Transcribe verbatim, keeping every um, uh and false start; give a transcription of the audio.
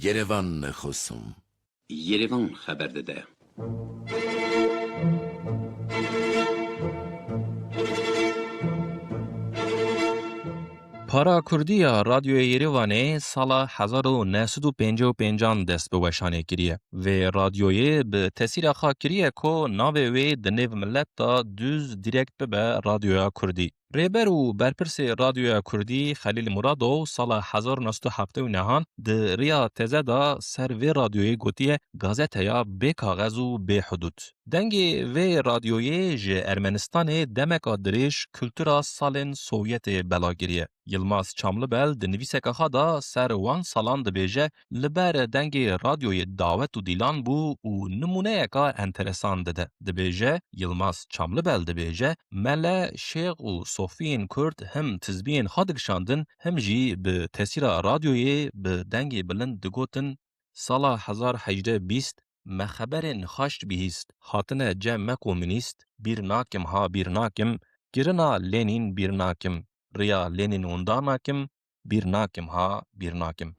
Yerevan nexwesim. Yerevan xeber dide. Para Kurdî ya Radyoya Yerêvanê sala hezar û neh sed û pêncî û pêncan dest bi weşanê kiriye. Vê radyoyê bi tesîra xwe kiriye ku navê wê di nêv milet de dûz dîrekt bibe Radyoya Kurdî. Rêber û berpirsê Radyoya Kurdî Xelîl Muradov sala hezar û neh sed û heftê û nehan di riya teze de ser vê radyoyê gotiye gazeteya bê kaxez û bê hudûd. Dengê vê radyoyê ji Ermenistanê demeka dirêj kultura salên Sovyetê bela kiriye. Yilmaz Çamlibel di nivîseka xwe de ser wan salan dibêje, li ber dengê radyoyê dawet û dîlan bû û nimûneyeka enteresan dide. Dibêje, Yilmaz Çamlibel dibêje, mele, şêx û sofiyên kurd him tizbiyên xwe digişandin, him jî bi tesîra radyoyê bi dengê bilind digotin, Sala hezar hejdeh bîst me xeberên xaş bihîst, hatine cem me komînîst, bîr nakim ha bîr nakim, kirina Lenîn bîr nakim, riya Lenîn winda nakim, bîr nakim ha bîr nakim.